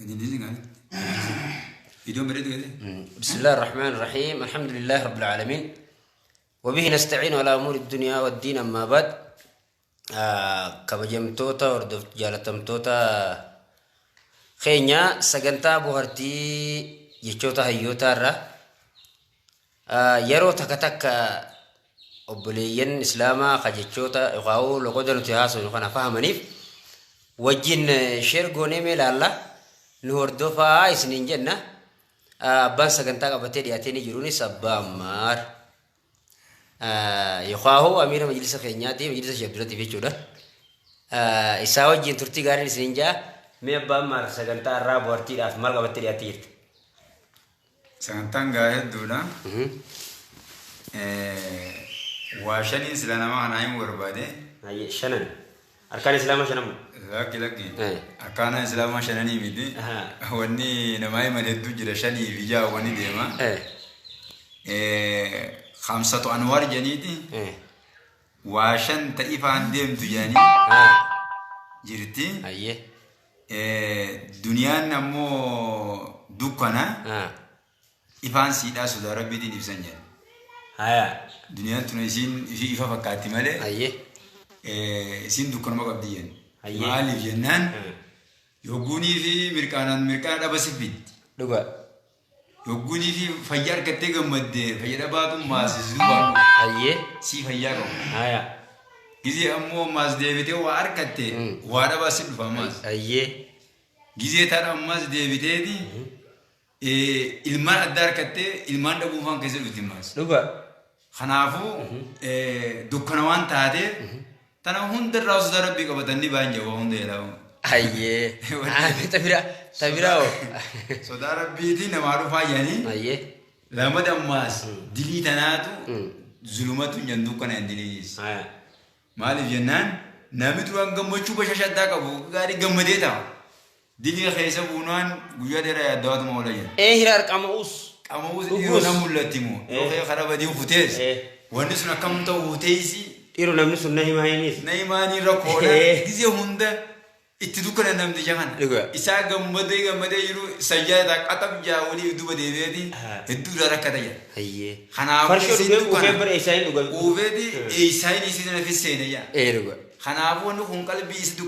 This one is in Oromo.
Gadi dhiisi gaariitti. Viidiyoon bareedu gadi. بسم الله الرحمن الرحيم الحمد لله رب العالمين وبه نستعين على أمور الدنيا والدين أما بعد. Kabajamtoota hordof jaalatamtoota keenya, sagantaa bohaartii jechoota hayyootaa irra yeroo takka takka obboleeyyan islaamaa ka jechoota yookaan loqoda nuti haasofnu kana fahamaniif wajjin share goonee mee ilaalla, nu hordofaa isiniin jenna. Abbaan sagantaa qabatee dhiyaatee ni jiruunis Abbaa Ammaar yookaan amiira majlisa keenyaati, majlisa Sheekh Abdulatiif jechuudha. Isaa wajjin turtii gaariin isiniin jaa. Mee Abbaa Ammaar, sagantaa irraa bohaartiidhaaf maal qabattee dhiyaattee jirta? Sagantaan gaa hedduudha. Waa shaniin sila nama kanaa himuu barbaade. Hayyee, shanan. Arkaan islaamaa shanamu. Lakki, lakki. Akkaana islaamaa shananii miti. Wanni namaa himan hedduu jira, shanii fi ja'a wanni deema. Khamsatu anwaar jedhaniiti. Waa shan ta ifaan deemtu jedhanii jirti. Duniyaan ammoo dukkana. Ifaan siidhaa sodaa rabbiitiin ibsan jedhan. Duniyaan tun isiin ifii ifa fakkaatti malee isiin dukkanuma qabdi jedhan. Maaliif jennaan, yogguunii fi mirqaanaan mirqaana dhaba si fiddi. Yogguunii fi fayyaa argattee gammadde, fayya dhabaatu maas si duubaan dhufa. Sii fayyaa qabu. Gizee ammoo maas deebitee waa argatte, waa dhabaa si dhufa ammaas. Gizee tana ammas deebiteeti ilmaan addaa argattee ilmaan dhabuun faan keessa dhufti ammaas. Kanaafuu dukkana waan taateef tana hundarraa sodaa rabbii qabatan ni ba'an jedha waa hunda jedhaa. Tabira tabira hoo. Sodaa rabbiitiin namaa dhufaa jedhanii. Lamada ammaas dilii tanaatu zulumatu hin jedhan, dukkana hin diliinis. Maaliif jennaan, namni duraan gammachuu bashasha addaa qabu gaarii gammadee ta'a. Dilii keessa buunaan guyyaa dheeraa yaaddawaatuma oola jedha. Hiraar qama'uus. Qama'uus. Dhuguus. Dhiiroo nan mul'atti moo? Yoo kee karaa badii kutees wanni sun akkam ta'u teessi. Dhiiroo namni sun na himaa hinis. Na himaanii rakkoodha. Gizee hunda itti dukkana namticha kana. Isaa gammadee gammadee jiru sayyaa qaxab jaa walii duuba deebi'eeti hedduu irraa rakkata jedha. Kanaafuu Farshoo isiin dhugee dukkana. quufee bara eessaa hin dhugan. Quufeeti eessaa inni isii sana fisseene jedha. Kanaafuu wanni kun qalbii isi dukkana.